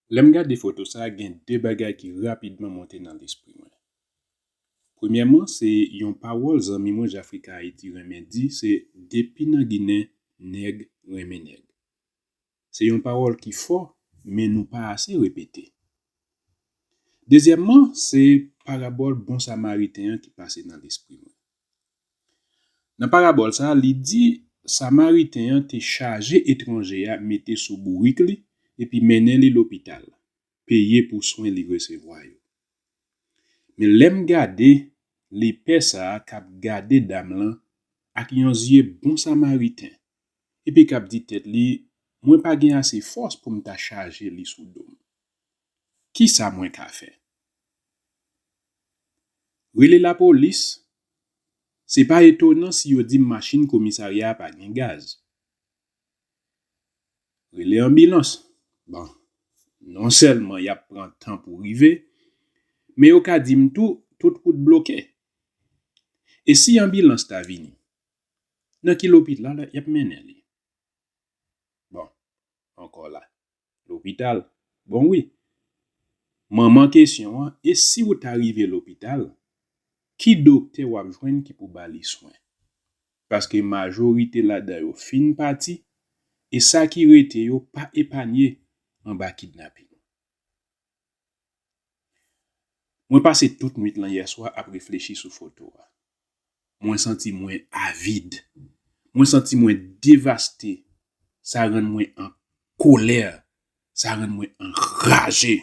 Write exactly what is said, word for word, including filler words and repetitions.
Lè m gade foto sa a, gen de bagay ki rapidman monte nan lespri mwen. Premyèman, se yon pawòl zanmi mwen Jafrika Ayiti renmen di, se depi nan ginen, nèg renmen nèg. Se yon pawòl ki fò, men nou pa ase repete. Dezyèmman, se parabòl bon Samariten an ki pase nan lespri mwen. Nan parabòl sa a, li di Samariten an te chaje etranje a mete sou bourik li epi mennen li lopital, peye pou swen li resevwa yo. Men lè m gade lepè sa a k ap gade dam lan ak yon zye bon Samariten, epi k ap di tèt li, "Mwen pa gen ase fòs pou m ta chaje li sou do m. Ki sa mwen ka fè?" Rele lapolis, se pa etonan si yo di m machin komisarya a pa gen gaz. Rele anbilans. Bon, non sèlman y ap pran tan pou rive, men yo ka di m tou, tout wout bloke. E si anbilans ta vini, nan ki lopital y ap mennen li? Bon, ankò la. Lopital. Bon wi. Manman kesyon an, e si w ta rive lopital, ki doktè w ap jwenn ki pou ba li swen? Paske majorite ladan yo fin pati, e sa ki rete yo pa epanye anba kidnapin. Mwen pase tout nwit lan yèswa ap reflechi sou foto a. Mwen santi mwen avid. Mwen santi mwen devaste. Sa rann mwen an kolè. Sa rann mwen anraje.